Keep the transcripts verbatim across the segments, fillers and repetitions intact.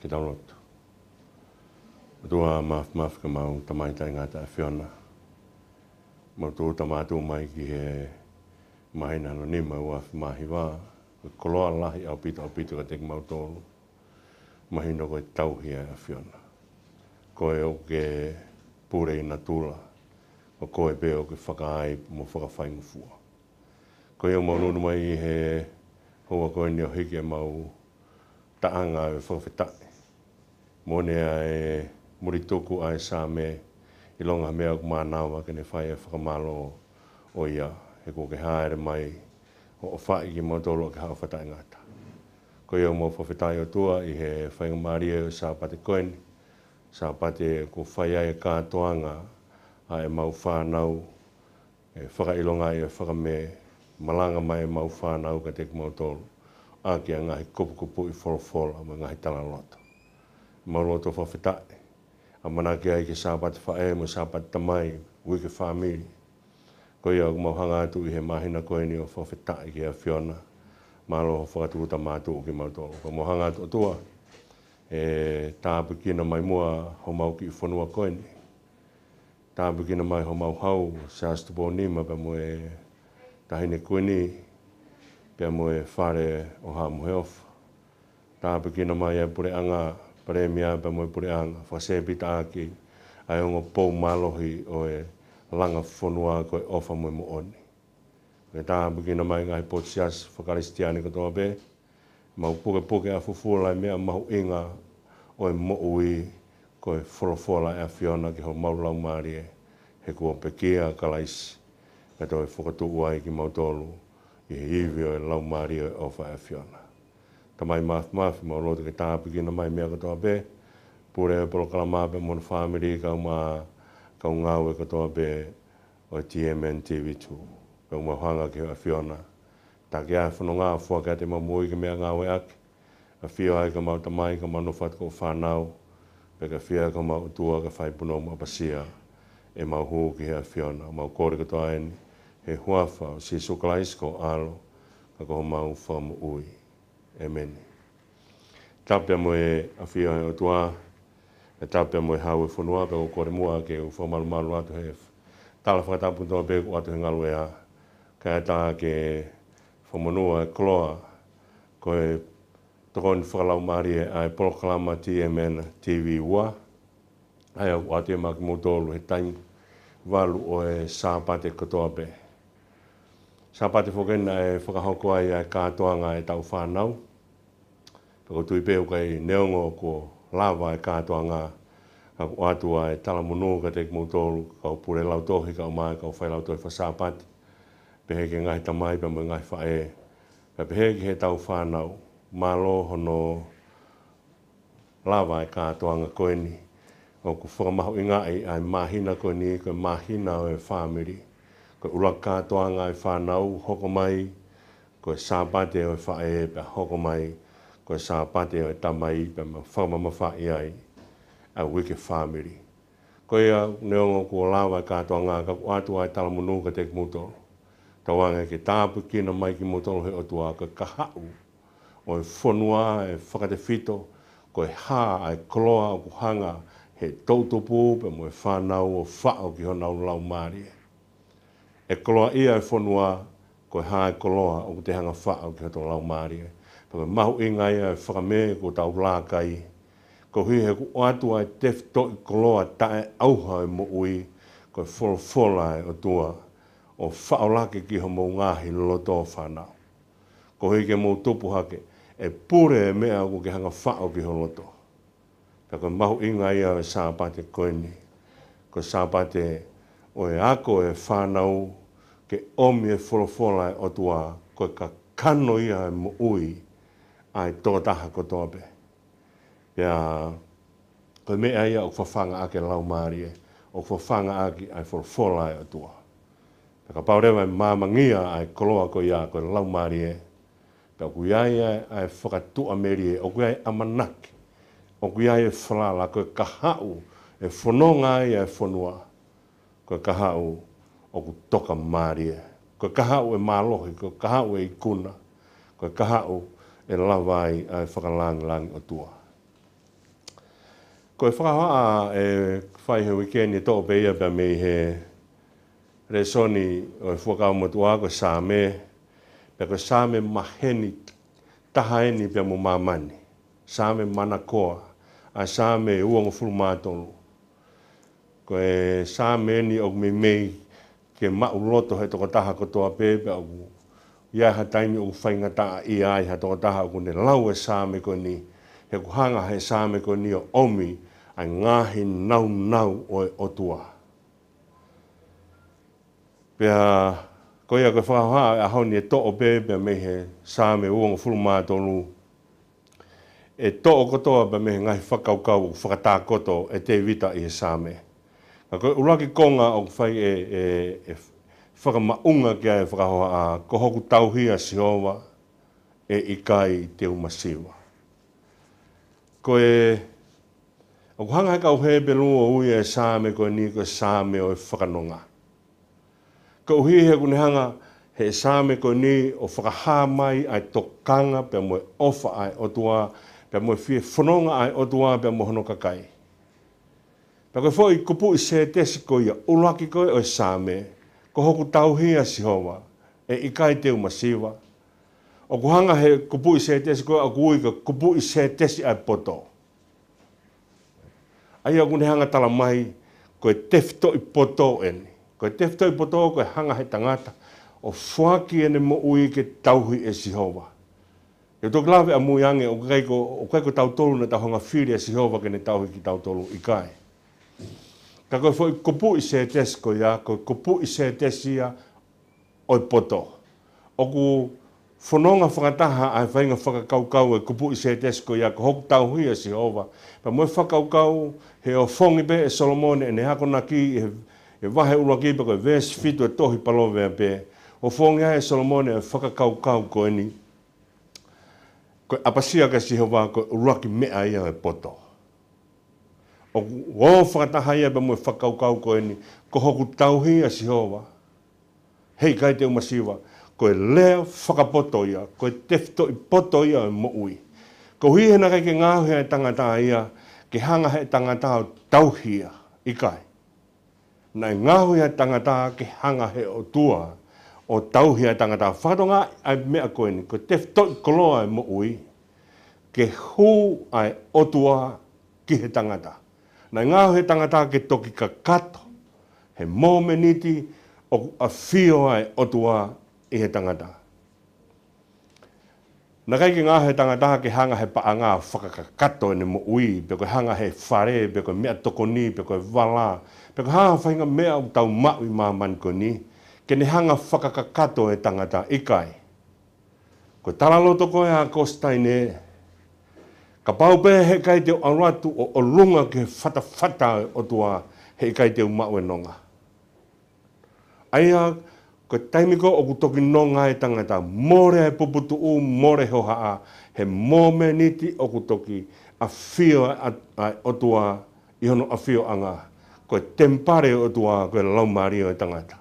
Ke tau lotu. ʻOtua Māfimafi, ko ʻemau Tamai Taʻengata ʻAfiona, mau tūʻuta mātuʻu mai ki he māhina hono nima ʻo e ua afe mā hiva, ko e koloa lahi ʻaupito ʻaupito kiate kimautolu. Mahino ko e tauhi ʻa e ʻAfiona. Ko koe ʻoku ke pule ʻi natula, ko koe pē ʻoku ke fakaai mo fakafaingofua. Ko ia ʻoku mau ʻunu mai ʻi he houa ko eni ʻo hiki ʻemau taʻanga ʻo e fakafetaʻi. Mo ne ʻai mulituku ʻa e Saame, ʻilonga ha meʻa ʻoku mānava ke ne fai ʻa e fakamālō ʻo ia, he kuo ke hāʻele mai ʻo ʻofaʻi kimautolu ʻaki ha ʻofa taʻengata. Ko ia ʻoku mau fakafetaʻi ʻOtua ʻi he faingamālie ʻo e Sāpate ko eni, Sāpate kuo fai ai e kātoanga ʻa ʻemau fānau, ʻe fakaʻilongaʻi ʻe fakamē, malanga mai ʻemau fānau kiate kimautolu ʻaki ʻa e ngaahi kupukupuʻi folofola mo e ngaahi talaloto. Mau loto fakafetaʻi, ʻamanaki ai ki he Sāpate Faʻē mo e Sāpate Tamai, Uike Fāmili. Ko ia ʻoku mau hanga atu ʻi he māhina ko eni ʻo fakafetaʻi ki he ʻAfiona, mālō hoʻo fakatūʻuta mātuʻu kimautolu. ʻOku mau hanga atu ʻOtua, ʻe tāpuekina mai muʻa homau kiʻi fonua ko eni. Tāpuekina mai homau Hau, Siaosi Tupou Nima pea mo e Taʻahine Kuini, pea mo e Fale ʻo Haʻa Moheofo. Tāpuekina mai ʻa e Puleʻanga, Palēmia pea mo e Puleʻanga, fakasēpitaʻaki ʻa e ongo pou mālohi ʻo e langa fonua ko e ʻofa mo e moʻoni. Ke tāpuekina mai ngaahi potu siasi fakakalisitiane kotoa pē, mau pukepuke ʻa fufula ʻa e meʻa mahuʻinga ʻo e moʻui, ko e folofola ʻa e ʻAfiona ki homau laumālie, he kuo pekia ʻa Kalaisi, kae toe fokotuʻu ai kimautolu ʻi he ivi ʻo e laumālie ʻo e ʻofa ʻa e ʻAfiona. Tamai Māfimafi, mau lotu ke tāpuekina mai meʻa kotoa pē, pule ʻo e polokalama pea mo hono fāmili, kau mo e kau ngāue kotoa pē ʻo e T M N T V two. Pea mau hanga ki he ʻAfiona, taki ʻa e fononga, foaki atu ʻemau moʻui ke meʻangāueʻaki. ʻAfio ai ki homau tamai, ki homau nofo atu ko e fānau, pea ke ʻafio ai ki homau ʻOtua ke fai punou mo ʻapasia ʻemau hū ki he ʻAfiona. Mau kole kotoa eni he huafa ʻo Sīsū Kalaisi ko ho ʻAlo, ka ko homau Fakamoʻui. ʻĒmeni. Tapu pea mo e ʻafio ʻa e ʻOtua, ʻe tapu pea mo e Hau ʻo e fonua, pea ʻoku ou kole muʻa ke u fakamalumalu atu he tala fakatapu kotoa pē ʻoku ʻoatu he ngaluʻea, kae ʻatā ke fakamonū ʻa e koloa, ko e tokoni fakalaumālie ʻa e polokalama T M N T V ua, ʻa ia ʻoku ʻoatu ia maʻa kimoutolu he taimi valu ʻo e Sāpate kotoa pē. Sāpate foki eni naʻe fakahoko ai ʻa e kātoanga ʻa ʻetau fānau. Pea ʻoku ou tui pē ʻoku ʻikai, neongo kuo lava e kātoanga, ka kuo ʻoatu ʻa e talamonū kiate kimoutolu, kau pule lautohi, kau mai, kau failautohi faka-Sāpate, pehē ki he ngaahi tamai pea mo e ngaahi faʻē, pea pehē ki heʻetau fānau, mālō hono lava e kātoanga ko eni. ʻOku fakamahuʻingaʻi ʻa e māhina ko eni, ko e māhina ʻo e fāmili. Ko e ʻuluaki kātoanga ʻa e fānau, hoko mai ko e Sāpate ʻo e faʻē, pea hoko mai ko e Sāpate ʻo e tamai, pea mau fakamamafaʻi ai ʻa e uike fāmili. Ko ia, neongo kuo lava e kātoanga, ka kuo ʻoatu ʻa e talamonū kiate kimoutolu. Tauange ke tāpuekina mai kimoutolu ʻe he ʻOtua, ko e kahaʻu ʻo e fonua ʻe fakatefito, ko e hā ʻa e koloa ʻoku hanga ʻe he toʻutupu pea mo e fānau ʻo faʻo ki honau laumālie. ʻE koloaʻia e fonua, ko e hā e koloa ʻoku te hanga ʻo faʻo ki hoto laumālie. Pea ko e mahuʻinga ia ʻo e fakamē kuo tau laka ai. Koeʻuhi he kuo ʻoatu ʻa e tefitoʻi koloa taʻeʻauha ʻo e moʻui, ko e folofola ʻa e ʻOtua, ʻo faʻo laka ki homou ngaahi loto fānau. Koeʻuhi ke mou tupu hake, ʻe pule e meʻa ʻoku ke hanga ʻo faʻo ki ho loto. Pea ko e mahuʻinga ia ʻo e Sāpate ko eni. Ko e Sāpate ʻo e ako e fānau ke ʻomi e folofola ʻa e ʻOtua, ko e kakano ia ʻo e moʻui ʻa e tokotaha kotoa pē. Pea ko e meʻa ia ʻoku fafangaʻaki e laumālie, ʻoku fafangaʻaki ʻa e folofola ʻa e ʻOtua. Pea kapau leva ʻe māmangia ʻa e koloa ko ia ko e laumālie, pea ʻoku ʻi ai ʻa e, ʻa e fakatuʻamelie, ʻoku ʻi ai e ʻamanaki, ʻoku ʻi ai e falala, ko e kahaʻu ʻe fononga ai ʻa e fonua, ko e kahaʻu ʻoku tokamālie, ko e kahaʻu ʻe mālohi, ko e kahaʻu ʻe ikuna, ko e kahaʻu ʻe lava ai ʻa e fakalāngilangi ʻOtua. Ko e fakahohaʻa ʻe fai he uike ni ʻe toʻo pē ia pea mei he lēsoni ʻo e Fuakava Motuʻa, ko e Saame, pea ko e Saame maheni taha eni pea mo māmani. Saame manakoa, ʻa e Saame uongofulu mā tolu. Ko e Saame eni ʻoku meimei ke maʻuloto he tokotaha kotoa pē, pea ʻoku ʻi ai ha taimi ʻoku faingataʻaʻia ai ha tokotaha ʻoku ne lau e Saame ko eni, he ʻoku hanga he Saame ko eni ʻo ʻomi ʻa e ngaahi naunau ʻo e ʻOtua. Pea ko ia ko e fakahohaʻa ʻo e ʻaho ni ʻe toʻo pē pea mei he Saame uongofulu mā tolu, ʻe toʻo kotoa pē mei he ngaahi fakakaukau ʻoku fakatākoto ʻe Tēvita ʻi he Saame. Ka ko e ʻuluaki konga ʻoku fai ʻe, ʻe, ʻe fakamaʻunga ki ai e fakahohaʻa, ko hoku tauhi ʻa Sihova, ʻe ʻikai te u masiva. Ko e, ʻoku hanga he kau Hepelū ʻo ui e Saame ko eni ko e Saame ʻo e fakanonga. Koeʻuhi he ʻoku ne hanga he Saame ko eni ʻo fakahā mai ʻa e tokanga pea mo e ʻofa ʻa e ʻOtua, pea mo e fie fononga ʻa e ʻOtua pea mo hono kakai. Pea ko e foʻi kupuʻi sētesi ko ia ʻuluaki ko ē ʻo e Saame, ko hoku tauhi ʻa Sihova, ʻe ʻikai te u masiva. ʻOku hanga he kupuʻi sētesi ko ia ʻoku ui ko e kupuʻi sētesi ʻa e poto. ʻA ia ʻoku ne hanga tala mai, ko e tefitoʻi poto eni. Ko e tefitoʻi poto ko e hanga he tangata ʻo foaki ʻene moʻui ke tauhi ʻe Sihova. ʻE toki lave ʻamui ange, ʻoku ʻikai ko, ʻoku ʻikai ko tautolu naʻa tau hanga fili ʻa Sihova ke ne tauhi kitautolu, ʻikai. Ka ko e foʻi kupuʻi sētesi ko ia, ko e kupuʻi sētesi ia ʻo e poto. ʻOku fononga fakataha ʻa e faʻahinga fakakaukau e kupuʻi sētesi ko ia ko hoku tauhi ʻa Sihova. Pea mo e fakakaukau he ʻofongi pē ʻe Solomone ʻene akonaki ʻi he, he vahe ʻuluaki pea ko e veesi fitu e tohi Palōveape. ʻOfongi ai ʻe Solomone e fakakaukau ko eni. Ko e ʻapasia kia Sihova ko e ʻuluaki meʻa ia e poto. ʻOku ō fakataha ia pea mo e fakakaukau ko eni, ko hoku tauhi ʻa Sihova, he ʻikai te u masiva. Ko e lea fakapoto ia, ko e tefitoʻi poto ia e moʻui. Koeʻuhi he naʻe ʻikai ke ngaohi ʻa e tangata ia, ke hanga he tangata ʻo tauhi ia, ʻikai. Naʻe ngaohi ʻa e tangata ke hanga he ʻOtua ʻo tauhi ʻa e tangata. Fakatonga ʻa e meʻa ko eni, ko e tefitoʻi koloa e moʻui, ke hū ʻa e ʻOtua ki he tangata. Naʻe ngaohi e tangata ke toki kakato he momeniti ʻoku ʻafio ai e ʻOtua ʻi he tangata. Naʻe ʻikai ke ngaohi e tangata ke hanga he paʻanga ʻo fakakakato ʻene moʻui, pe ko e hanga he fale, pe ko e meʻatokoni, pe ko e vala, pe ko e hā ha faʻahinga meʻa ʻoku tau maʻu ʻi māmani ko eni, ke ne hanga fakakakato e tangata, ʻikai. Ko e talaloto ko ē ʻa Kositaine, kapau pē he ʻikai te u ʻalu atu ʻo ʻolunga ki he fatafata ʻo e ʻOtua, he ʻikai te u maʻu e nonga. ʻA ia, ko e taimi ko ē ʻoku toki nonga e tangata, mole e puputuʻu, mole hohaʻa, he momeniti ʻoku toki ʻafio ʻa, ʻa e ʻOtua ʻi hono ʻafioʻanga. Ko e temipale ʻo e ʻOtua, ko e laumālie ʻo e tangata.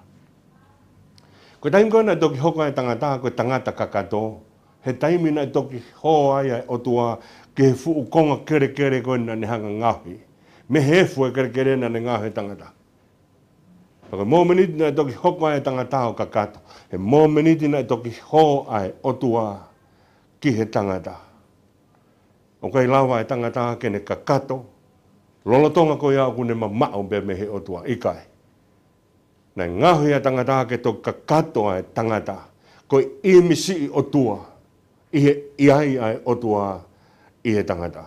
Ko e taimi ko ē naʻe toki hoko ai e tangata, ko e tangata kakato, he taimi naʻe toki hō ai ʻa e ʻOtua ki he fuʻu konga kelekele ko ē naʻa ne hanga ngaohi. Mei he efu e kelekele naʻa ne ngaohi e tangata. Pea ko e momeniti naʻe toki hoko ai e tangata ʻo kakato, he momeniti naʻe toki hō ai e ʻOtua ki he tangata. ʻOku ʻikai lava e tangata ke ne kakato, lolotonga ko ia ʻoku ne mamaʻo pē mei he ʻOtua, ʻikai. Naʻe ngaohi ʻa e tangata ke toki kakato ʻa e tangata, ko e ʻīmisi ʻo e ʻOtua, ʻi he ʻi ai ʻa e ʻOtua ʻi he tangata.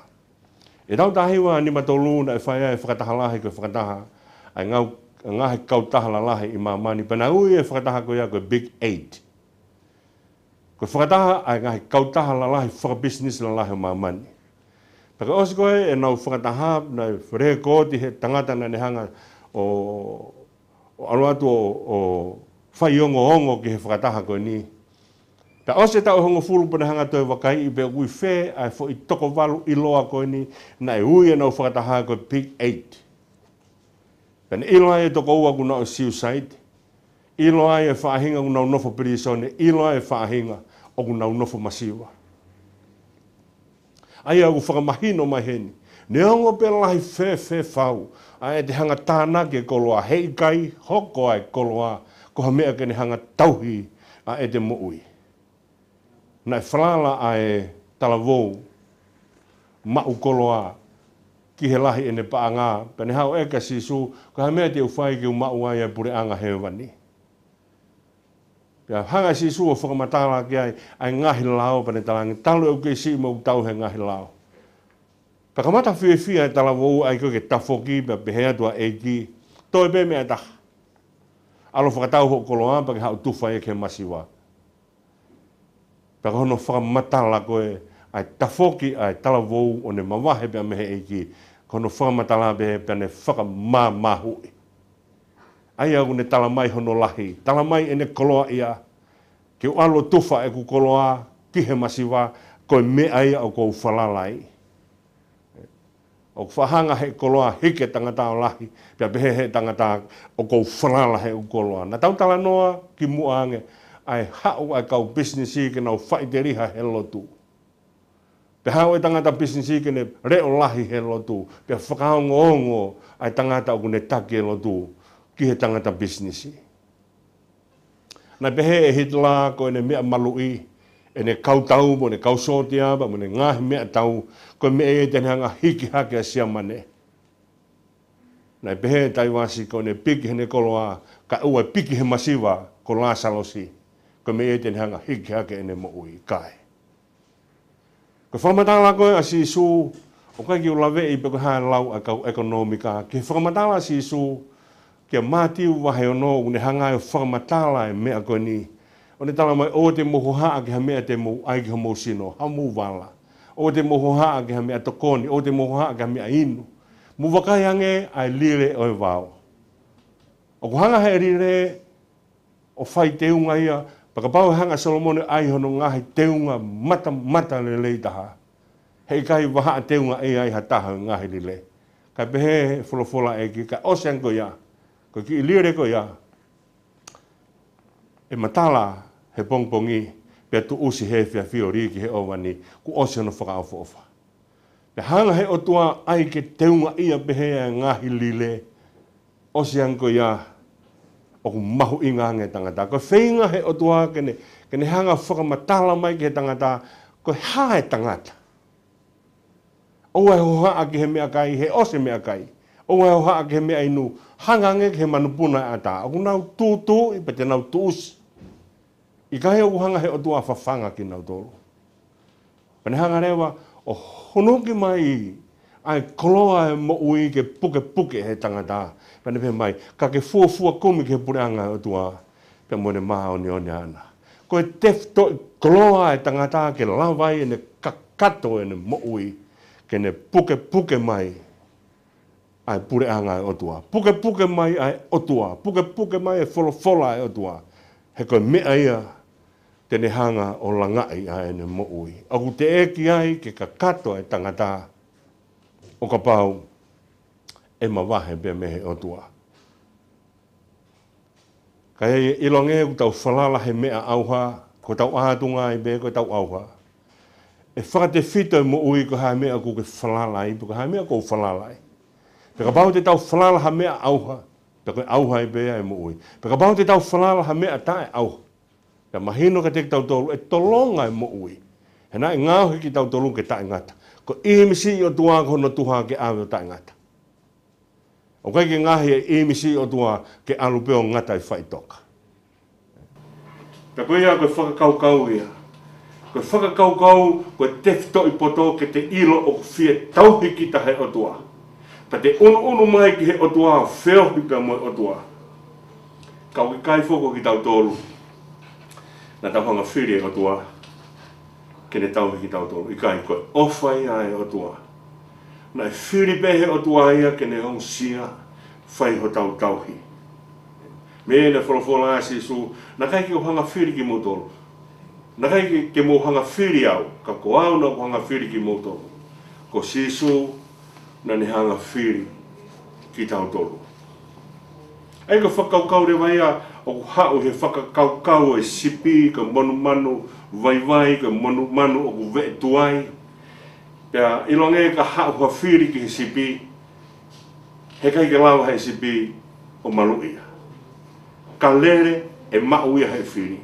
ʻI he taʻu taha hiva nima tolu naʻe fai ai e fakataha lahi ko e fakataha ʻa e ngau-, ngaahi kautaha lalahi ʻi māmani, pea naʻe ui e fakataha ko ia ko e Big Eight. Ko e fakataha ʻa e ngaahi kautaha lalahi fakapisinisi lalahi ʻo māmani. Pea ko e ʻosi ko ē ʻenau fakataha, naʻe lēkooti he tangata naʻa ne hanga ʻo ʻo ʻalu atu ʻo, ʻo fai ongoongo ki he fakataha ko eni. Pea ʻosi e taʻu ʻe hongofulu pea ne hanga toe vakaiʻi pe ʻoku ʻi fē ʻa e foʻi toko valu ʻiloa ko eni naʻe ui ʻenau fakataha ko e Big Eight. Pea ne ʻilo ai e toko ua ʻoku nau ʻi suicide. ʻIlo ai e faʻahinga ʻoku nau nofo pilīsone. ʻIlo ai e faʻahinga ʻoku nau nofo masiva. ʻA ia ʻoku fakamahino mai heni, Neongo pe lahi fēfē fau ʻa ʻete hanga tānaki e koloa, heʻikai hoko ʻa e koloa ko ha meʻa ke ne hanga tauhi ʻa ʻete moʻui. Naʻe falala ʻa e talavou maʻu koloa ki he lahi ʻene paʻanga, pea ne haʻu ʻo ʻeke kia Sīsū, ko e hā e meʻa te u fai ke u maʻu ai ʻa e puleʻanga hēvani. Pea hanga ʻe Sīsū ʻo fakamatala ki ai ʻa e ngaahi lao, pea ne talaange, talu ʻeku kei siʻi mo ʻeku tauhi e ngaahi lao. Pea kamata fiefia e talavou ʻa ia ko ē ke tafoki, pea pehē atu ʻa e ʻEiki, toe pē meʻa ʻe taha. ʻAlu ʻo fakatau hoʻo koloa pea ke haʻu ʻo tufa ia ki he masiva. Pea ko hono fakamatala ko ē ʻa e tafoki ʻa e talavou ʻo ne mavahe pea mei he ʻEiki, ko hono fakamatala pē pea ne fakamāmāhuʻi. ʻA ia ʻoku ne talamai hono lahi, talamai ʻene koloaʻia, ke u ʻalu ʻo tufa ʻeku koloa ki he masiva, ko e meʻa ia ʻoku ou falala ai. ʻOku faʻa hanga ʻe he koloa ʻo hiki e tangata ʻo lahi, pea pehē ʻe he tangata ʻoku ou falala heʻeku koloa. Naʻa tau talanoa kimuʻa ange ʻa e haʻu ʻa e kau pisinisi ke nau faʻiteliha he lotu. Pea haʻu e tangata pisinisi ke ne leʻo lahi he lotu, pea fakaongoongo ʻa e tangata ʻoku ne taki e lotu ki he tangata pisinisi. Naʻe pehē ʻe Hitler ko ʻene meʻa maluʻi, ʻene kau tau mo ʻene kau sōtia pea mo ʻene ngaahi meʻatau, ko e meʻa ia te ne hanga hiki hake ʻa Siamane. Naʻe pehē ʻe Taivasi ko ʻene piki heʻene koloa, kae ʻoua ʻe piki he masiva ko Lāsalosi, ko e meʻa ia te ne hanga hiki hake ʻene moʻui, kae. Ko e fakamatala ko ē ʻa Sīsū, ʻoku ʻikai ke u laveʻi pe ko e hā e lau ʻa e kau ʻekonōmika, ki he fakamatala ʻa Sīsū, kia Mātiu vahe ono, ʻoku ne hanga ʻo fakamatala e meʻa ko eni. ʻO ne talamai, ʻoua te mou hohaʻa ki ha meʻa te mou ʻai ki homou sino, haʻamou vala. ʻOua te mou hohaʻa ki ha meʻatokoni, ʻoua te mou hohaʻa ki ha meʻainu. Mou vakai ange ʻa e lile ʻo e vao. ʻOku hanga ʻe he lile ʻo fai teunga ia, pea kapau ʻe hanga ʻe Solomone ʻo ʻai hono ngaahi teunga matamatalelei taha, heʻikai vahaʻa teunga ʻe ʻi ai ha taha ʻo e ngaahi lile. Kae pehē ʻe he folofola ʻa e ʻEiki, kae ʻosi ange ko ia, ko e kiʻi lile ko ia, ʻe matala he pongipongi, pea tuʻusi he efiafi ʻo lī ki he ʻōvani, kuo ʻosi hono fakaʻofoʻofa. Pea hanga ʻe he ʻOtua ʻo ʻai ke teungaʻia pehē ʻa e ngaahi lile, ʻosi ange ko ia ʻoku mahuʻinga ange e tangata. Ko e feinga ʻe he ʻOtua ke ne, ke ne hanga ʻo fakamatala mai ki he tangata, ko e hā e tangata. ʻOua ʻe hohaʻa ki he meʻakai, he ʻosi e meʻakai. ʻOua ʻe hohaʻa ki he meʻainu, hanga ange ki he manupuna ʻa e ʻatā. ʻOku nau tūtuuʻi pea te nau tuʻusi. ʻIkai, ʻoku hanga ʻe he ʻOtua ʻo fafanga kinautolu. Pea ne hanga leva ʻo hunuki mai ʻa e koloa ʻo e moʻui ke pukepuke ʻe he tangata. Pea ne pehē mai, ka ke fuofua kumi ki he puleʻanga ʻo e ʻOtua pea mo ʻene māʻoniʻoni ʻaʻana. Ko e tefitoʻi koloa ʻo e tangata ke lava ai ʻene kakato ʻene moʻui, ke ne pukepuke mai ʻa e puleʻanga ʻo e ʻOtua. Pukepuke mai ʻa e ʻOtua. Pukepuke mai e folofola ʻa e ʻOtua. He ko e meʻa ia te ne hanga ʻo langaʻi ʻa ʻene moʻui. ʻOku teʻeki ai ke kakato e tangata ʻo kapau ʻe mavahe pē mei he ʻOtua. Ka ʻi he ʻilonga ʻoku tau falala he meʻa ʻauha, ko ʻetau ʻātunga ai pē ko ʻetau ʻauha. ʻE fakatefito e moʻui ko e hā e meʻa ʻoku ke falala ai, pe ko e hā e meʻa ʻoku ou falala ai. Pea kapau te tau falala ha meʻa ʻauha, pea ko e ʻauha ai pē ʻa e moʻui. Pea kapau te tau falala ha meʻa taʻeʻauha, pea mahino kiate kitautolu ʻe tolonga e moʻui. He naʻe ngaohi kitautolu ke taʻengata. Ko e ʻīmisi ʻo e ʻOtua ko hono tuha ke ʻave ʻo taʻengata. ʻOku ʻikai ke ngaohi e ʻīmisi ʻo e ʻOtua ke ʻalu pē ʻo ngata ʻi faʻitoka. Pea ko ia ko e fakakaukau ia. Ko e fakakaukau, ko e tefitoʻi poto ke te ʻilo ʻoku fie tauhi kita ʻe he ʻOtua. Pea te ʻunuʻunu mai ki he ʻOtua, feohi pea mo e ʻOtua. Ka ʻoku ʻikai foki ko kitautolu naʻa tau hanga fili e ʻOtua ke ne tauhi kitautolu. ʻIkai, ko e ʻofa ia ʻa e ʻOtua. Naʻe fili pē ʻe he ʻOtua ia ke ne ongosia, fai hotau tauhi. Meʻa naʻe folofola ai ʻa Sīsū, naʻe ʻikai ke u hanga fili kimoutolu. Naʻe ʻikai ke, ke mou hanga fili au, ka ko au naʻa ku hanga fili kimoutolu. Ko Sīsū naʻa ne hanga fili kitautolu. ʻA ia ko e fakakaukau leva ia ʻoku haʻu he fakakaukau ʻo e sipi, ko e monumanu vaivai, ko e monumanu ʻoku veʻe tuai. Pea ʻilonga ka haʻu ha fili ki he sipi, heʻikai ke lava he sipi ʻo maluʻi ia. Ka lele ʻe maʻu ia he fili.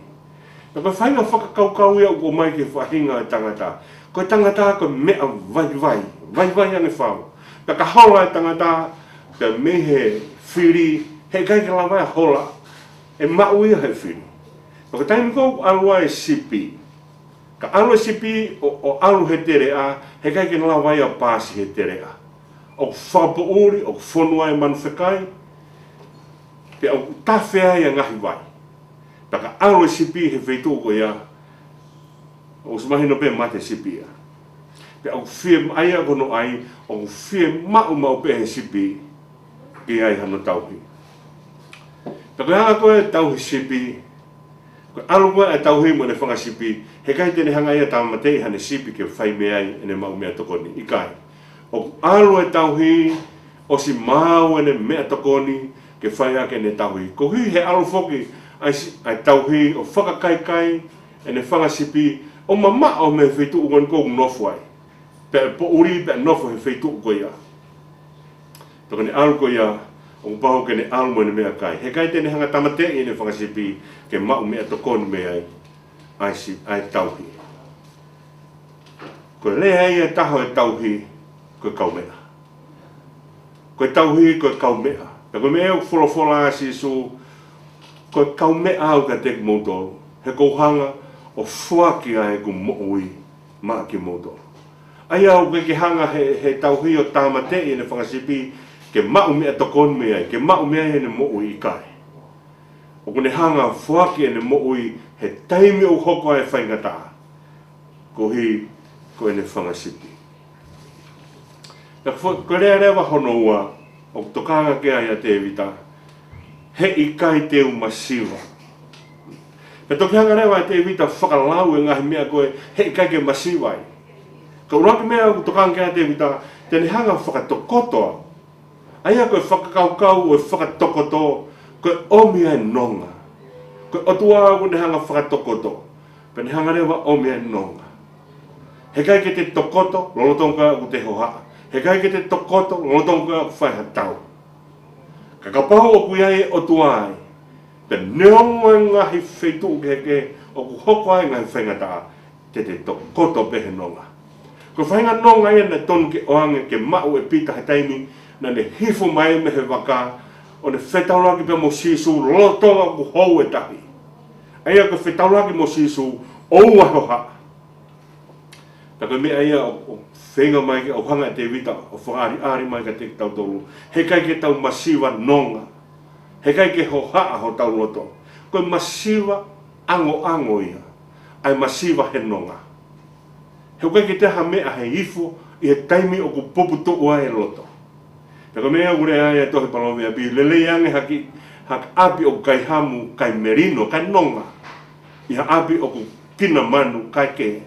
Pea ko e faʻahinga fakakaukau ia ʻoku ʻomai ki he faʻahinga ʻo e tangata. Ko e tangata ko e meʻa vaivai, vaivai ange fau. Pea ka hola e tangata, pea mei he fili, heʻikai ke lava ia hola, ʻe maʻu ia he fili. Pea ko e taimi ko ē ʻoku ʻalu ai e sipi, ka ʻalu e sipi ʻo, ʻo ʻalu he teleʻa, heʻikai ke lava ia paasi he teleʻa. ʻOku fakapoʻuli, ʻoku fonu ai e manu fekai, pea ʻoku tafe ai e ngaahi vai. Pea ka ʻalu e sipi he feituʻu ko ia, ʻosi mahino pē mate sipi ia. Pea ʻoku fie, ʻa ia ko hono ʻai, ʻoku fiemaʻu maʻu pē he sipi ke ʻai hano tauhi. Pea ko e anga ko ē e tauhi sipi, ko e ʻalu ko ē e tauhi mo ʻene fanga sipi, heʻikai te ne hanga ia ʻo tāmateʻi haʻane sipi ke fai mei ai ʻene maʻu meʻatokoni, ʻikai. ʻOku ʻalu e tauhi, ʻosi maau ʻene meʻatokoni ke fai ʻaki ʻene tauhi. Koeʻuhi he ʻalu foki ʻa e si-, ʻa e tauhi ʻo fakakaikai ʻene fanga sipi ʻo mamaʻo mei he feituʻu ko eni ʻoku nofo ai. Pea ʻe poʻuli, pea ʻe nofo he feituʻu ko ia. Pea ko ʻene ʻalu ko ia, ʻoku pau ke ne ʻalu mo ʻene meʻakai. Heʻikai te ne hanga ʻo tāmateʻi ʻene fanga sipi ke maʻu meʻatokoni mei ai, ʻa e si-, ʻa e tauhi. Ko e lea ia ʻe taha ʻo e tauhi, ko e kaumeʻa. Ko e tauhi, ko e kaumeʻa. Pea ko e meʻa ʻoku folofola ai ʻa Sīsū, ko e kaumeʻa au kiate kimoutolu, he ʻoku ou hanga ʻo foaki ʻa ʻeku moʻui maʻa kimoutolu. ʻA ia ʻoku ʻikai ke hanga he, he tauhi ʻo tāmateʻi ʻene fanga sipi ke maʻu meʻatokoni mei ai, ke maʻu mei ai ʻene moʻui, ʻikai. ʻOku ne hanga ʻo foaki ʻene moʻui he taimi ʻoku hoko ai e faingataʻa, koeʻuhi ko ʻene fanga sipi. Pea ko, ko e lea leva hono ua, ʻoku tokanga ki ai ʻa Tēvita, heʻikai te u masiva. Pea toki hanga leva ʻe Tēvita ʻo fakalau e ngaahi meʻa ko ē heʻikai ke masiva ai. Ka ʻuluaki meʻa ʻoku tokanga ki ai ʻa Tēvita, te ne hanga ʻo fakatokoto au. ʻA ia ko e fakakaukau ʻo e fakatokoto, ko e ʻomi ʻa e nonga. Ko e ʻOtua ʻoku ne hanga ʻo fakatokoto, pea ne hanga leva ʻo ʻomi ʻa e nonga. Heʻikai ke te tokoto lolotonga ʻoku te hohaʻa. Heʻikai ke te tokoto lolotonga ʻoku fai ha tau. Ka kapau ʻoku ʻi ai e ʻOtua ai, pea neongo e ngaahi feituʻu kehekehe ʻoku hoko ai e ngaahi faingataʻa, te te tokoto pē he nonga. Ko e faʻahinga nonga ia naʻe tonu ke ʻoange ke maʻu ʻe Pita he taimi naʻa ne hifo mai mei he vaka, ʻo ne fetaulaki pea mo Sīsū lolotonga ʻoku hou e tahi. ʻA ia ko e fetaulaki mo Sīsū, ʻoua ʻe hohaʻa. Pea ko e meʻa ia ʻoku, ʻoku feinga mai ke ʻohanga ʻe Tēvita ʻo fakaʻaliʻali mai kiate kitautolu. Heʻikai ke tau masiva nonga. Heʻikai ke hohaʻa hotau loto. Ko e masiva ʻangoʻango ia ʻa e masiva he nonga. He ʻoku ʻikai ke toe ʻi ai ha meʻa he ifo ʻi he taimi ʻoku puputuʻu ai e loto. Pea ko e meʻa ʻoku lea ai e tohi Palōveapi, lelei ange ha kiʻi, ha ʻapi ʻoku kai hamu, kai melino, kai nonga, ʻi ha ʻapi ʻoku kina manu, kai kē.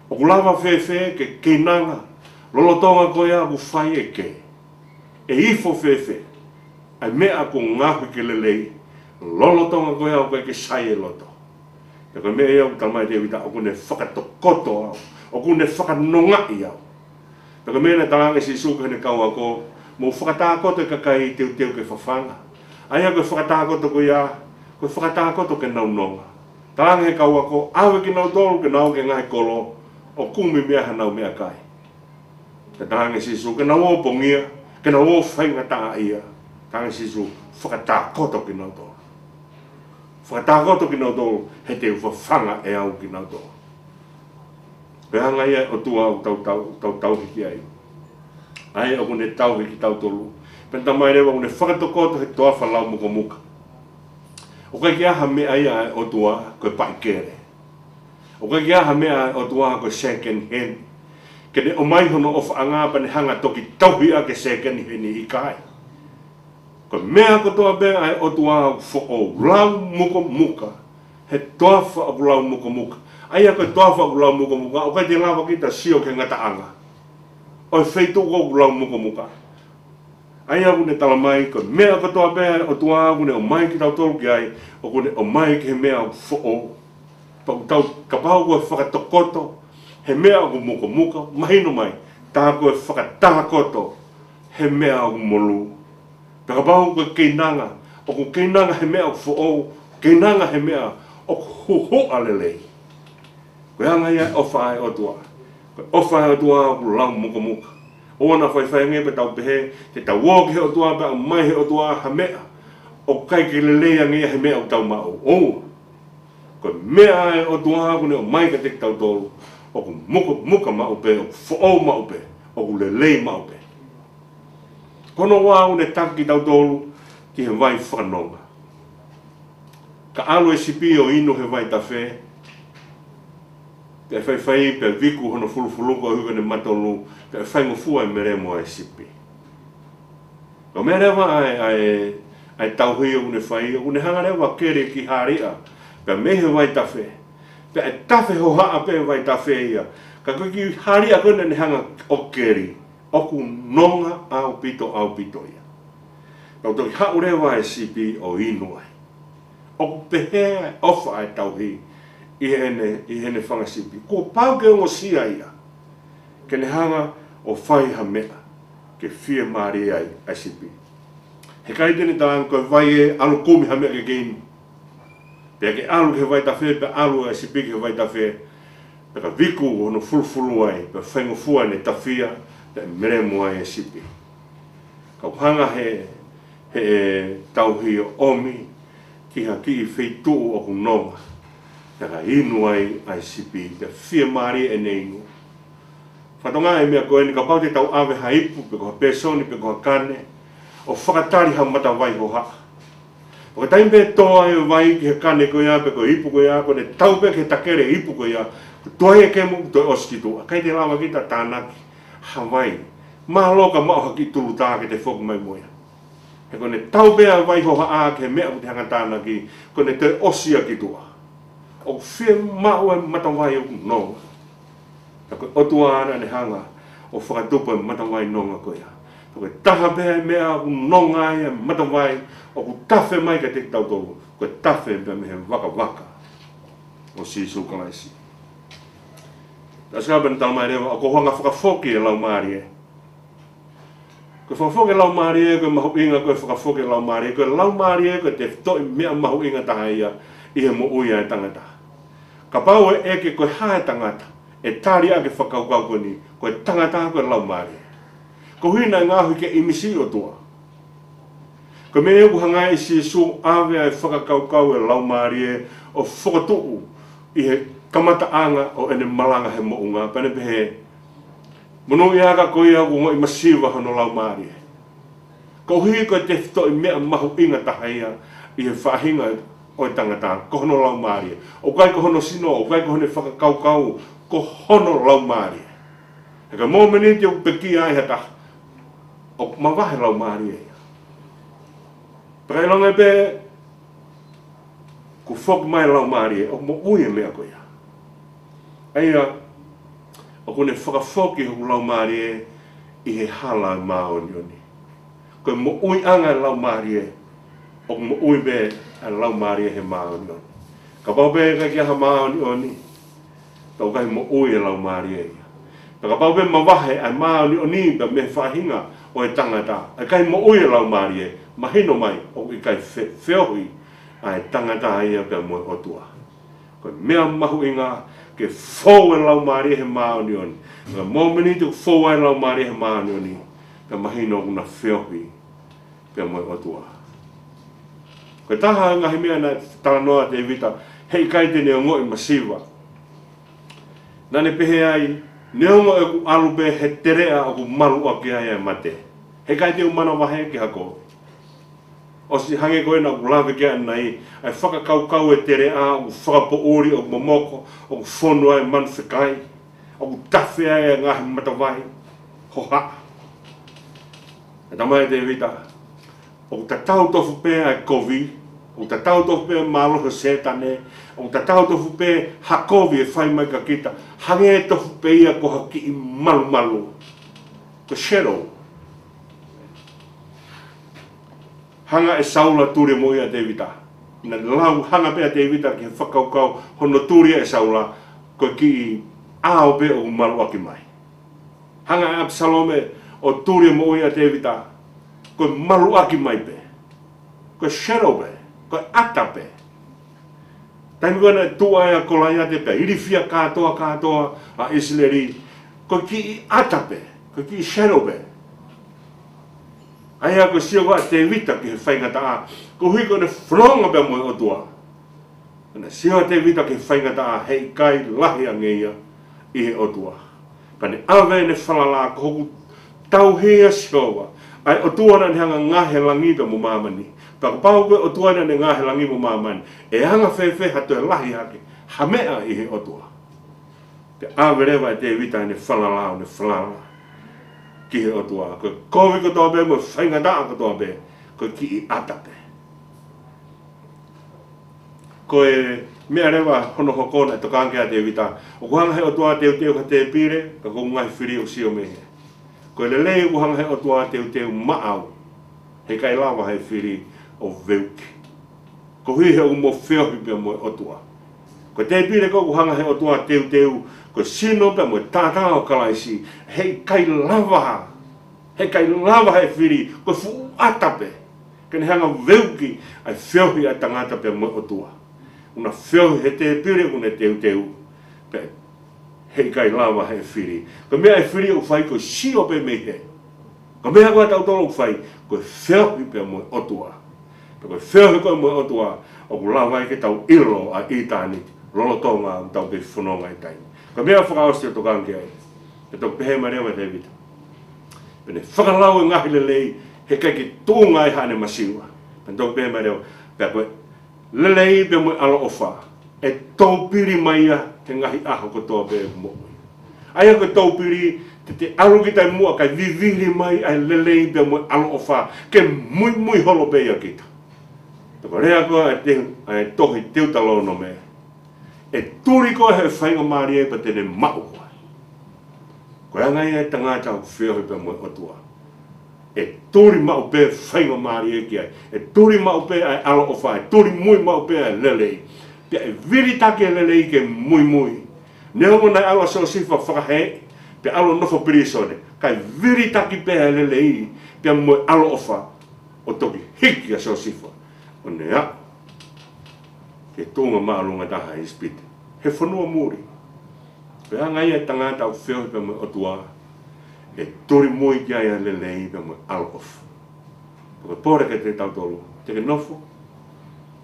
ʻOku lava fēfē ke keinanga lolotonga ko ia ʻoku fai e kē? ʻE ifo fēfē ʻa e meʻa ʻoku ngaohi ke lelei lolotonga ko ia ʻoku ʻikai ke sai e loto? Pea ko e meʻa ia ʻoku talamai ʻe Tēvita, ʻoku ne fakatokoto au, ʻoku ne fakanongaʻi au. Pea ko e meʻa naʻe talaange ʻe Sīsū ki heʻene kau ako, mou fakatākoto e kakai teuteu ke fafanga. ʻA ia ko e fakatākoto ko ia, ko e fakatākoto ke nau nonga. Talaange ʻe he kau ako, ʻave kinautolu ke nau ō ki he ngaahi kolo ʻo kumi mei ai hanau meʻakai. Pea talaange ʻe Sīsū ke nau ō ʻo pongia, ke nau ō ʻo faingataʻaʻia. Talaange ʻe Sīsū, fakatākoto kinautolu. Fakatākoto kinautolu, he te u fafanga ʻe au kinautolu. Ko e anga ia e ʻOtua ʻoku tau, tau, tau tauhi ki ai. ʻA ia ʻoku ne tauhi kitautolu. Pea talamai leva ʻoku ne fakatokoto he toafa laumukomuka. ʻOku ʻikai ke ʻi ai ha meʻa ia ʻa e ʻOtua ko e paʻikele. ʻOku ʻikai ke ʻi ai ha meʻa ʻa e ʻOtua ko e second hand. Ke ne ʻomai hono ʻofaʻanga pea ne hanga ʻo toki tauhi ʻaki e second hand, ʻikai. Ko e meʻa kotoa pē ʻa e ʻOtua ʻoku foʻou, laumukomuka. He toafa ʻoku laumukomuka. ʻA ia ko e toafa ʻoku laumukomuka, ʻoku ʻikai te lava kita ʻo sio ki he ngataʻanga ʻo e feituʻu ʻoku laumukomuka. ʻA ia ʻoku ne talamai, ko e meʻa kotoa pē ʻa e ʻOtua ʻoku ne ʻomai kitautolu ki ai, ʻoku ne ʻomai ki he meʻa ʻoku foʻou. Pea ʻoku tau, kapau ko e fakatokoto he meʻa ʻoku mukomuka, mahino mai, tā ko e fakataha koto he meʻa ʻoku molū. Pea kapau ko e keinanga, ʻoku keinanga he meʻa ʻoku foʻou, keinanga he meʻa ʻoku huhuʻa lelei. Ko e anga ia e ʻofa ʻa e ʻOtua. Ko e ʻofa ʻa e ʻOtua ʻoku lau mukomuka. ʻOua naʻa faifai ange pea tau pehē, te tau ō ki he ʻOtua pea ʻomai he ʻOtua ha meʻa ʻoku ʻikai ke lelei ange ia he meʻa ʻoku tau maʻu. ʻOua. Ko e meʻa ʻa e ʻOtua ʻoku ne ʻomai kiate kitautolu, ʻoku mukomuka maʻu pē, ʻoku foʻou maʻu pē, ʻoku lelei maʻu pē. Ko hono ua ʻoku ne taki kitautolu ki he vai fakanonga. Ka ʻalu e sipi ʻo inu he vaitafe, pea faifai pea viku hono fulufulu koeʻuhi ko ʻene matolu, pea faingofua e melemo ʻa e sipi. Ko e meʻa leva ʻa e, ʻa e, ʻa e tauhi ʻoku ne fai, ʻoku ne hanga leva ʻo keli e kiʻi haliʻa pea mei he vaitafe. Pea ʻe tafe hohaʻa pē vaitafe ia. Ka ko e kiʻi haliʻa ko ē naʻa ne hanga ʻo keli, ʻoku nonga ʻaupito, ʻaupito ia. Pea toki haʻu leva e sipi ʻo inu ai. ʻOku pehē ʻa e ʻofa ʻa e tauhi ʻi heʻene, ʻi heʻene fanga sipi. Kuo pau ke ongosia ia ke ne hanga ʻo fai ha meʻa ke fiemālie ai ʻa e sipi. Heʻikai te ne talaange ko e vai ē, ʻalu kumi ha meʻa ke ke inu. Pea ke ʻalu ki he vaitafe, pea ʻalu e sipi ki he vaitafe, pea ka viku hono fulufulu ai, pea faingofua ʻene tafia, pea melemo ai e sipi. Ka ʻoku hanga he, he tauhi ʻo ʻomi ki ha kiʻi feituʻu ʻoku nonga, pea ka inu ai ʻa e sipi, pea fiemālie ʻene inu. Fatongia e meʻa ko eni, kapau te tau ʻave ha ipu, pe ko ha pēsoni, pe ko ha kane, ʻo fakatali ha matavai hohaʻa. Ko e taimi pē ʻe tō ai e vai ki he kane ko ia, pe ko e ipu ko ia, ko ʻene tau pē ki he takele ipu ko ia, ko e tuai e kemu, toe ʻosi ki tuʻa. ʻIkai te lava kita tānaki ha vai. Mālō ka maʻu ha kiʻi tulutā ke te foki mai mo ia. He ko ʻene tau pē ʻa e vai hohaʻa ki he meʻa ʻoku te hanga tānaki, ko ʻene toe ʻosi ia ki tuʻa. ʻOku fiemaʻu e matavai ʻoku nonga. Pea ko e ʻOtua naʻa ne hanga ʻo fakatupu e matavai nonga ko ia. Pea ko e taha pē e meʻa ʻoku nonga ai e matavai ʻoku tafe mai kiate kitautolu, ko e tafe pē mei he vakavaka ʻo Sīsū Kalaisi. Taʻu sika pea ne talamai leva, ʻoku ou hanga ʻo fakafoki e laumālie. Ko e fakafoki e laumālie, ko e mahuʻinga ko e fakafoki e laumālie, ko e laumālie ko e tefitoʻi meʻa mahuʻinga taha ia ʻi he moʻui ʻa e tangata. Kapau ʻe ʻeke ko e hā e tangata, ʻe tali ʻaki e fakakaukau ko eni, ko e tangata ko e laumālie. Koeʻuhi naʻe ngaohi ke ʻimisi ʻOtua. Ko e meʻa ʻoku hanga ʻe Sīsū ʻo ʻave ʻa e fakakaukau e laumālie ʻo fokotuʻu ʻi he kamataʻanga ʻo ʻene malanga he moʻunga, pea ne pehē, monūʻiaʻanga ko ia ʻoku ongoʻi masiva hono laumālie. Koeʻuhi ko e tefitoʻi meʻa mahuʻinga taha ia ʻi he faʻahinga ʻo e tangata, ko hono laumālie. ʻOku ʻikai ko hono sino, ʻoku ʻikai ko hono fakakaukau, ko hono laumālie. He ko e mōmeniti ʻoku pekia ai ha taha, ʻoku mavahe laumālie ia. Pea ka ʻilonga pē kuo foki mai e laumālie, ʻoku moʻui e meʻa ko ia. ʻA ia, ʻoku ne fakafoki hoku laumālie ʻi he hala ʻo e māʻoniʻoni. Ko e moʻuiʻanga e laumālie, ʻoku moʻui pē ʻa e laumālie he māʻoniʻoni. Kapau pē ʻikai ke ʻi ai ha māʻoniʻoni, pea ʻoku ʻikai moʻui e laumālie ia. Pea kapau pē mavahe ʻa e māʻoniʻoni pea mei he faʻahinga ʻo e tangata, ʻikai moʻui e laumālie, mahino mai ʻoku ʻikai fe-, feohi ʻa e tangata ia pea mo e ʻOtua. Ko e meʻa mahuʻinga ke fou e laumālie he māʻoniʻoni. Ko e mōmeniti ʻoku fou ai e laumālie he māʻoniʻoni, pea mahino ʻoku na feohi pea mo e ʻOtua. Ko e taha e ngaahi meʻa naʻe talanoa ʻa Tēvita, heʻikai te ne ongoʻi masiva. Naʻa ne pehē ai, neongo ʻeku ʻalu pē he teleʻa ʻoku malu ʻaki ai e mate, heʻikai te u manavahē ki ha kovi. ʻOsi hangē ko ena ʻoku lave ki ai ʻanenai, ʻa e fakakaukau e teleʻa ʻoku fakapoʻuli, ʻoku momoko, ʻoku fonu ai e manu fekai, ʻoku tafe ai e ngaahi matavai hohaʻa. ʻE talamai ʻe Tēvita, ʻoku tatau tofu pē ʻa e kovi, ʻoku tatau tofu pē ʻa e mālohi ʻo Sētane, ʻoku tatau tofu pē ha kovi ʻe fai mai kia kita, hangē tofu pē ia ko ha kiʻi malumalu. Ko e shadow. Hanga ʻe Saula ʻo tuli e moʻui ʻa Tēvita. Naʻe lau hanga pē ʻa Tēvita ki he fakakaukau hono tuli ʻe Saula, ko e kiʻi ʻao pē ʻoku maluʻaki mai. Hanga ʻe ʻApisalome ʻo tuli e moʻui ʻa Tēvita, ko e maluʻaki mai pē. Ko e shadow pē, ko e ʻata pē. Taimi ko ē naʻe tuʻu ai ʻa Kolaiate pea ilifia kātoa kātoa ʻa ʻIsileli, ko e kiʻi ʻata pē, ko e kiʻi shadow pē. ʻA ia ko e sio ko ē ʻa Tēvita ki he faingataʻa, koeʻuhi ko ʻene fononga pea mo e ʻOtua. Naʻe sio ʻa Tēvita ki he faingataʻa, heʻikai lahi ange ia ʻi he ʻOtua. Pea ne ʻave ʻene falala, ko hoku tauhi ʻa Sihova, ʻa e ʻOtua naʻa ne hanga ʻo ngaohi e langi pea mo māmani. Pea kapau ko e ʻOtua naʻa ne ngaohi e langi mo māmani, ʻe anga fēfē ha toe lahi hake ha meʻa ʻi he ʻOtua? Pea ʻave leva ʻe Tēvita ʻene falala, ʻo ne falala ki he ʻOtua. Ko e kovi kotoa pē mo e faingataʻa kotoa pē, ko e kiʻi ʻata pē. Ko e meʻa leva hono hoko naʻe tokanga ki ai ʻa Tēvita, ʻoku hanga he ʻOtua ʻo teuteu ha tēpile, ka ko e ngaahi fili ʻoku sio mei hē. Ko e lelei ʻoku hanga he ʻOtua ʻo teuteu maʻau, heʻikai lava he fili ʻo veuki. Koeʻuhi he ʻoku mo feohi pea mo e ʻOtua. Ko e tēpile ko ē ʻoku hanga he ʻOtua ʻo teuteu, ko e sino pea mo e taʻataʻa ʻo Kalaisi, heʻikai lava, heʻikai lava he fili, ko e fuʻu ʻata pē ke ne hanga ʻo veuki ʻa e feohi ʻa e tangata pea mo e ʻOtua. ʻOku na feohi he tēpile ʻoku ne teuteu, pea heʻikai lava he fili. Ko e meʻa ʻa e fili ʻoku fai ko e sio pē mei hē. Ko e meʻa ko ē ʻa tautolu ʻoku fai, ko e feohi pea mo e ʻOtua. Pea ko e feohi ko ē mo e ʻOtua, ʻoku lava ai ke tau ʻilo ʻa ʻitāniti lolotonga ʻetau kei fononga he taimi. Ko e meʻa fakaʻosi ʻoku tokanga ki ai, pea toki pehē mai leva ʻa Tēvita, pea ne fakalau e ngaahi lelei, heʻikai ke tuʻunga ai haʻane masiva. Pea toki pehē mai leva, pea ko e lelei pea mo e ʻaloʻofa ʻe toupili mai ia he ngaahi ʻaho kotoa pē ʻeku moʻui. ʻA ia ko e toupili, te te ʻalu kita ʻi muʻa kae vivili mai ʻa e lelei pea mo e ʻaloʻofa ke muimui holo pē ʻia kita. Pea ko e lea ko ē ʻa e te-, ʻa e tohi Teutalōnome, ʻe tuli koe he faingamālie pea te ne maʻu koe. Ko e anga ia ʻa e tangata ʻoku feohi pea mo e ʻOtua. ʻE tuli maʻu pē faingamālie ki ai. ʻE tuli maʻu pē ʻa e ʻaloʻofa, ʻe tuli muimui maʻu pē ʻa e lelei. Pea ʻe vilitaki e lelei ke muimui. Neongo naʻe ʻalu ʻa Siosifa ʻo fakahē, pea ʻalu ʻo nofo pilīsone, kae vilitaki pē ʻa e lelei pea mo e ʻaloʻofa, ʻo toki hiki ʻa Siosifa ʻo ne aʻu ki he tuʻunga māʻolunga taha ʻi ʻIsipite, he fonua muli. Ko e anga ia ʻa e tangata ʻoku feohi pea mo e ʻOtua, ʻe tuli muimui ki ai ʻa e lelei pea mo e ʻaloʻofa. Pea ko e pole kiate kitautolu, te ke nofo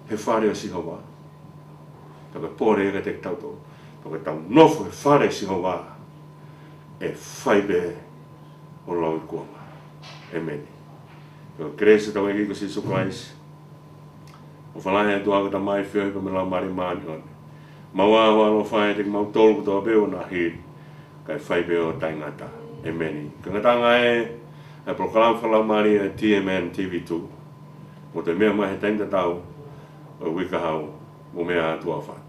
he fale ʻo Sihova? Pea ko e pole ia kiate kitautolu, pea ko ʻetau nofo he fale ʻo Sihova, ʻe fai pē ʻo lauikuonga. ʻĒmeni. Pea ko e kelesi ʻa hotau ʻEiki ko Sīsū Kalaisi, ʻofa lahi ʻa e ʻOtua ko e Tamai, feohi pea mo e Laumālie Māʻoniʻoni, maʻu ʻa e ʻaloʻofa ʻiate kimautolu kotoa pē ʻo ʻaho ni, kae fai pē ʻo taʻengata. ʻĒmeni. Ko e ngataʻanga ē ʻa e polokalama fakalaumālie ʻa e T M N T V two. Mou toe meʻa mai he taimi tatau ʻo e uike kahaʻu, mou meʻa ā, tuʻa ʻofa atu.